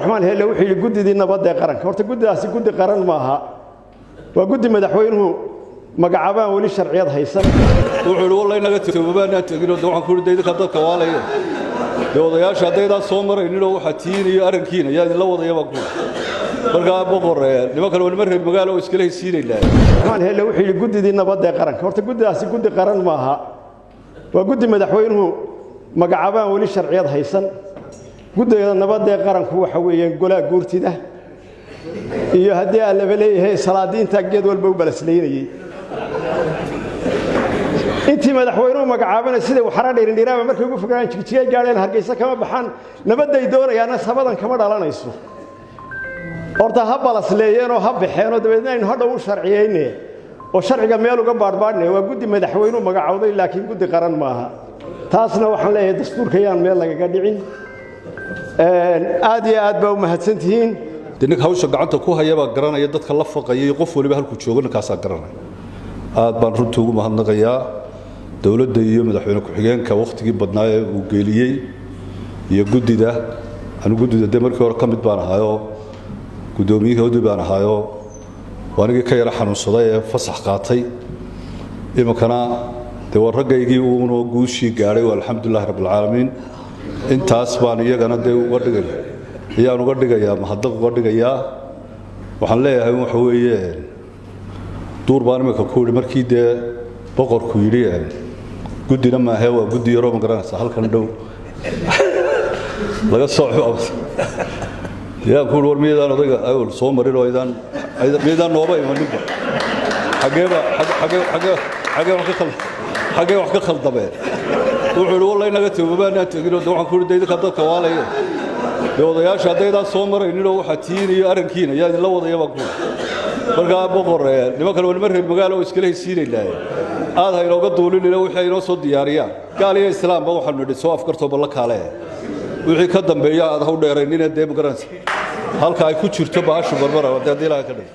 Cabdiraxmaan Hele wuxuu yidhi guddidii nabadda ee qaranka. Horta guddidaasi guddi qaran maaha, waa guddi madaxweynuhu magacaabaan weli sharciyad haysan. Wuxuu yidhi walla inaga toobabaanaan teginoo de waxaan ku yidhi idinka dadka waalaya dee odayaasha haddaydaan soo marayninoo waxaa tihiin iyo arrinkiina yaa idinla wadaya baan ku. Markaa boqor, nimankan waa niman reer magaalo oo iskala hesiinaynaa. Cabdiraxmaan Hele wuxuu yidhi guddidii nabadda ee qaranka. Horta guddidaasi guddi qaran maaha, waa guddi madaxweynuhu magacaabaan weli sharciyad haysan. Guddiga nabadda ee qaranku waxa weeyaan golaha guurtida iyo haddii aan laba leeyahay salaadiinta geed walba u balaslaynayey. Intii madaxweynuhu magacaabana siday waxara dhirindhiraaba markay ugu fogaan Jigjigay gaadheen, Hargeysa kama baxaan. Nabadday doonayaanna sabadan kama dhalanayso. Horta ha balasleeyeenoo ha baxeenoo dabeedna aynu hadhow u sharciyeyne oo sharciga meel uga baadhbaadhne. Waa guddi madaxweynuhu magacowday, laakiin guddi qaran maaha. Taasna waxaan leeyahay dastuurka yaan meel lagaga dhicin. Aad iyo aad baa u mahadsantihiin. Dee ninka hawsha gacanta ku haya baa garanaya dadka la faqaya iyo qof waliba halkuu joogo ninkaasaa garanaya. Aad baan runtii ugu mahadnaqayaa dowladda iyo madaxweyne ku-xigeenka wakhtigii badnaa ee uu geeliyey iyo guddida. Anu guddida dee markii hore ka mid baan ahaayoo guddoomiyahoodii baan ahaayoo anigii ka yara xanuunsaday ee fasax qaatay. Iminkana dee waa raggaygii uunoo guushii gaadhay, waa alxamdulilahi rabbilcaalamiin. Intaas baan iyagana dee uga dhigaya, ayaan uga dhigayaa mahadnaq uga dhigayaa. Waxaan leeyahay waxa weeye duur baan iminka ku yidhi markii dee boqorku yidhi guddina maahee waa guddi yaroo ma garanaysa halkan dhow laga soo yaan ku yidhi war miyaydaan odayga awal soo marin oo aydaan miyaydaan nooba imaninba, xageeba xagee xagee xagee wax ka khal xagee wax ka khaldameen? Wuxuu yidhi walla inaga toobabaanaan teginoo de waxaan ku yidhi idinka dadka waalaya dee odayaasha haddaydaan soo marayninoo waxaa tihiin iyo arrinkiina yaa idinla wadaya baan ku. Markaa boqor, nimankan waa niman reer magaalo oo iskala hesiinaynaa. Aad ha inooga duulinina wixii ay inoo soo diyaariyaan gaal iyo islaamba waxaanu nidhi soo afkartoo balla kaale wixii ka dambeeya aad ha u dheeraynina dee ma garanaysa halka ay ku jirto bahashu barbara haddii Ilaahay ka dhigo.